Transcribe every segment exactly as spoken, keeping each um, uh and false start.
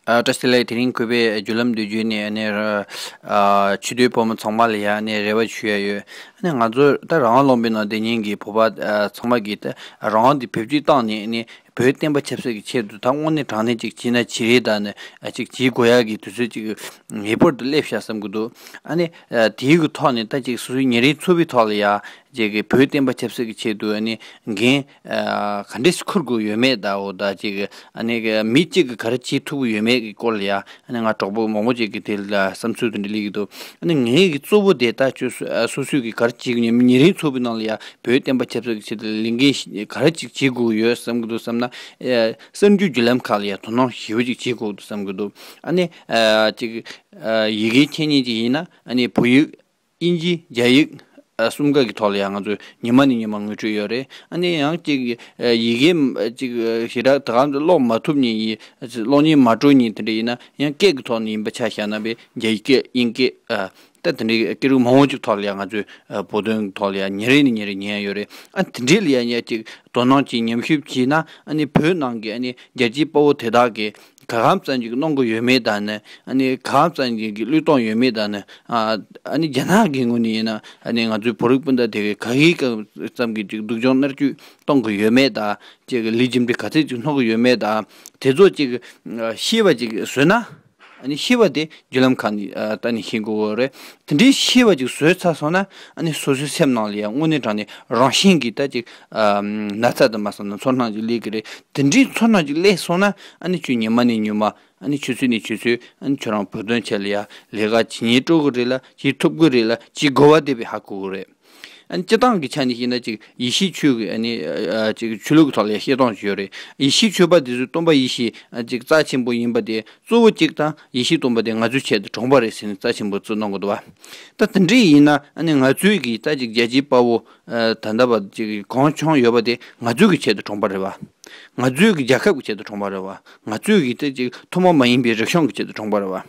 ཨ། བཀྲ་ཤིས་བདེ་ལེགས། དེ་རིང་གུས་པས་བརྒྱུད་ལམ་འདི་བརྒྱུད་ནས་ཨ་ནི་ར་ཨ་ཆོས་དད་ཕོ་མོ་ཚང་མ་ལ་ཡ་ཨ་ནི་རེ་བ་ཞུ་ཡ་ཡོད། ཨ་ནི་ང་ཚོ་ད་རང་དབང་ལུང་པའི་ནང་བསྡད་མཁན་གྱི་བོད་པ་ཨ་ཚང་མ་གིས་ད་རང་དབང་འདི་བེད་སྤྱོད་བཏང་ནས་ཨ་ནི་བོད་བསྟན་པ་ཆབ་སྲིད་ཀྱི་ཆེད་དུ་ད་དངོས་གནས་དྲང་གནས་ཅིག་བྱས་ན་བྱེད་རེས་དང་ནི་ཨ་ཅིག་བྱེད་དགོས་ཡ་གི་དུས་ཚོད་ཅིག་ངེས་པར་དུ་སླེབས་ཤག་བསམ་གྱི་འདུག་ཨ་ནི་ཨ་དེའི་གི་ཐོག་ནས་ད་ཅིག་སོ་སོའི་ཉིན་རེའི་འཚོ་བའི་ཐོག་ལ་ཡ། ཅིག་གི་བོད་བསྟན་པ་ཆབ་སྲིད་ཀྱི་ཆེད་དུ་ཨ་ནི་འགན་ཨ་ག་འདྲས་སེ་འཁུར་དགོས་ཡོད་མེད་དང་འོ་ད་ཅིག་ཨ་ནི་གི་མི་གཅིག་གིས་ག་རེ་བྱེད་ཐུབ་ཀྱི་ཡོད་མེད་ཀྱི་སྐོར་ལ་ཡ་ཨ་ནི་ང་གྲོགས་པོ་མང་པོ་ཅིག་གིས་དེ་ལ་བསམ་ཚུལ་དེ་འདྲ་སླེབས་ཀྱི་འདུག་ཨ་ནི་ངའི་གི་གཙོ་བོ་དེ་ད་ཁྱོད་སོ་ཨ་སོ་སོས་གི་ག་རེ་བྱེད་ཀྱི་ཡོད་མེད། ཉིན་རེའི་འཚོ་བའི་ནང་ལ་ཡ་བོད་བསྟན་པ་ཆབ་སྲིད་ཀྱི་ཆེད་དུ་ལས་འགན་ག་རེ་ཅིག་བྱེད་དགོས་ཡོད་བསམ་གྱི་འདུག་བསམ་ན། ཨ་གསར་འགྱུར་བརྒྱུད་ལམ་ཁག་ལ་ཡ་དོ་སྣང་ཞེ་པོ་ཅིག་བྱེད་དགོས་འདུག་བསམ་གྱི་འདུག་ཨ་ནི་ཨ་ཅིག་ཨ་ཡི་གེ་འཁྱེར་མཁན་ཅིག་ཡིན་ན་ཨ་ནི་བོད་ཡིག་དབྱིན་ཇི། རྒྱ་ཡིག་ཨ་གསུམ་ཀ་གི་ཐོག་ལ་ཡང་ང་ཚོས་ཉི་མ་ནས་ཉི་མ་ངོ་སྤྲོད་ཡོད་རེད། ཨ་ནི་ཡང་ཅིག་ཨ་ཡི་གེ་ཨ་ཅིག་ཨ་ཞེ་དྲག་ད་ག་ཙམ་ཀློག་མ་ཐུབ་མཁན་ཡིན། ཨ་ཅིག་གློག་བརྙན་མ་སྤྲོ་མཁན་དེ་འདྲ་ཡིན་ན་ཡང་སྐད་ཀྱི་ཐོག་ནས་ཡིན་པ་ཆ་བཞག་ན་བས་རྒྱ་ཡིག་སྐད། དབྱིན་སྐད། ཨ་ད་དེ་འདྲའི་སྐད་རིགས་མང་པོ་ཅིག་ཐོག་ལ་ཡང་ང་ཚོས་ཨ་བོད་དོན་གྱི་ཐོག་ལ་ཡང་ཉིན་རེ་ནས་ཉིན་རེ་ཉན་ཡ་ཡོད་རེད། ཨ་དེ་འདྲའི་ལ་ཡང་ཡང་ཅིག་དོ་སྣང་བྱེད། ཉམས་ཞིབ་བྱས་ན་ཨ་ནི་བོད་ནང་གི་ཨ་ནི་རྒྱལ་གཅེས་དཔའ་བོ་དེ་དག་གིས་ག་ག་ཙམ་ཅིག་གནང་གི་ཡོད་མེད་དང་ནི། ཨ་ནི་ག་ག་ཙམ་ཅིག་གི་བློས་གཏོང་ཡོད་མེད་དང་ནི། ཨ་ཨ་ནི་རྒྱ་ནག་གི་ངོས་ནས་ཡིན་ན་ཨ་ནི་ང་ཚོའི་བོད་རིགས་སྤུན་ཟླ་དེ་གི་ག་གི་ག་ཙམ་གྱི་ཅིག་སྡུག་སྦྱོང་མནར་གཅོད་གཏོང་གི་ཡོད་མེད་དང་། ཅིག་ལས་རྒྱུ་འབྲས་ག་ཚད་ཅིག་ཐོན་གི་ཡོད་མེད་དང་། དེ་ཚོ་ཅིག་ཨ་ཤེས་པ་ཅིག་བཟོས་ན། ཨ་ནི་ཤེས་པ་དེ་བརྒྱུད་ལམ་ཁག་ནས་ཨ་ལྟ་ནས་ཤེས་དགོས་རེད། དེ་འདྲའི་ཤེས་པ་ཅིག་བཟོས་ཚར་སོང་ན་ཨ་ནི་སོ་སོའི་སེམས་ནང་ལ་ཡང་དངོས་གནས་དྲང་གནས་རང་བཞིན་གྱིས་ད་ཅིག་ཨ་ན་ཚ་དང་མ་སོང་ན་ཚོར་སྣང་ཅིག་སླེབས་ཀྱི་རེད། དེ་འདྲའི་ཚོར་སྣང་ཅིག་སླེབས་སོང་ན་ཨ་ནི་ཁྱོད་ཉི་མ་ནས་ཉི་མ། ཨ་ནི་ཆུ་ཚོད་ནས་ཆུ་ཚོད། ཨ་ནི་ཁྱོད་རང་བོད་དོན་ཆེད་ལ་ཡ་ལས་ཀ་བྱེད་སྙིང་བྲོ་གི་རེད་ལ། བྱེད་ཐུབ་ཀྱི་རེད་ལ། བྱེད་དགོས་པ་དེ་བས་ཧ་གོ་གི་རེད། ཨ་ནི་སྤྱིར་བཏང་གི་ཆ་ནས་བཤད་ན་ཅིག་ཡེ་ཤུའི་ཆོས་ཀྱི་ཨ་ནི་ཨ་ཅིག་ཆོས་ལུགས་ཀྱི་ཐོག་ལ་ཡ་བཤད་སྟངས་ཤིག་ཡོད་རེད། ཡེ་ཤུའི་ཆོས་པ་དེ་ཚོས་སྟོན་པ་ཡེ་ཤུ་ཨ་ཅིག་རྩ་ཆེན་པོ་ཡིན་པ་དེ་གཙོ་བོ་གཅིག་དང་། ཡེ་ཤུས་སྟོན་པ་དེ་ང་ཚོའི་ཆེད་དུ་གྲོངས་པ་རེད་ཟེར་ནས་རྩ་ཆེན་པོ་བརྩི་གནང་གི་འདུག་བ། ད་དེ་འདྲ་ཡིན་ན་ཨ་ནི་ང་ཚོའི་གི་ད་ཅིག་རྒྱལ་གཅེས་དཔའ་བོ་ཨ་ད་ལྟ་བར་ཅིག་གང་བྱུང་ཡོད་པ་དེ་ང་ཚོའི་གི་ཆེད་དུ་གྲོངས་པ་རེད་བ། ང་ཚོའི་གི་རྒྱལ་ཁབ་ཀྱི་ཆེད་དུ་གྲོངས་པ་རེད་བ། ང་ཚོའི་གི་ད་ཅིག་ཐུན་མོང་མ་ཡིན་པའི་རིག་གཞུང་གི་ཆེད་དུ་གྲོངས་པ་རེད་བ།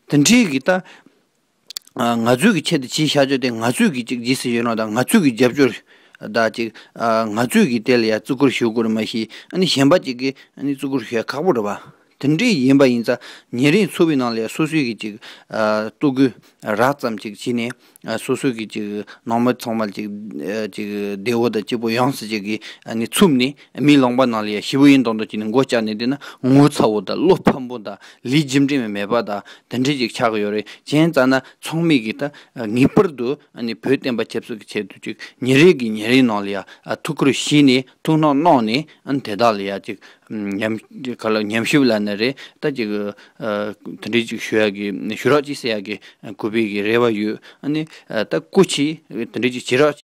དེ་འདྲའི་གི་ད་ཨ་ང་ཚོའི་གི་ཆེད་དུ་བྱས་བཞག་རྒྱུ་དེ་ང་ཚོའི་གི་ཅིག་རྗེས་སུ་ཡི་རང་དང་། ང་ཚོའི་གི་རྒྱབ་སྐྱོར་དང་ཅིག་ཨ་ང་ཚོའི་གི་དེ་ལ་ཡ་བརྩི་བཀུར་ཞུ་དགོས་རེད། མ་གཞི་ཨ་ནི་གཞན་པ་ཅིག་གི་ཨ་ནི་བརྩི་བཀུར་ཞུ་ཡ་ཁག་པོ་རེད་བ། དེ་འདྲའི་ཡིན་པ་ཡིན་ཙང་ཉིན་རེའི་འཚོ་བའི་ནང་ལ་ཡ་སོ་སོའི་གི་ཅིག་ཨ་ལྟོ་གོས་རགས་ཙམ་ཅིག་བྱས་ནས། ཨ་སོ་སོའི་གི་ཅིག་ནང་མི་ཚང་མ་ཅིག་ཨ་ཅིག་བདེ་བོ་དང་སྐྱིད་པོ་ཡོང་སྲིད་ཅིག་གི་ཨ་ནི་འཚུབ་ནས་མིའི་ལུང་པ་ནང་ལ་ཡ་ཞེ་པོ་ཡིན་མདོག་མདོག་བྱས་ནས་མགོ་བཀྱགས་ནས་བསྡད་ན་ངོ་ཚ་བོ་དང་བློ་ཕམ་པོ་དང་ལས་རྒྱུ་འབྲས་མེད་པ་དང་དེ་འདྲ་ཅིག་ཆགས་ཀྱི་ཡོད་རེད། བྱས་ཙང་ན་ཚང་མས་གི་ད་ངེས་པར་དུ་ཨ་ནི་བོད་བསྟན་པ་ཆབ་སྲིད་ཀྱི་ཆེད་དུ་ཅིག་ཉིན་རེ་གི་ཉིན་རེའི་ནང་ལ་ཡ་ཨ་ཐུགས་ཁུར་བཞེས་ནས་ཐུགས་སྣང་གནང་ནས། ཨ་ནི་དེ་དག་ལ་ཡ་ཅིག་ཉམས་ག་ལ་ཉམས་ཞིབ་ལ་ནི་རེད། ད་ཅིག་ཨ་དེ་འདྲའི་ཅིག་ཞུ་ཡ་གི་ཞུ་རོགས་ཅིག་ཟེར་ཡ་གི་གུས་པའི་གི་རེ་བ་ཡོད། ཨ་ནི་ཨ་ད་སྐུ་མཁྱེན་དེ་འདྲའི་ཅིག་བྱེད་རོགས་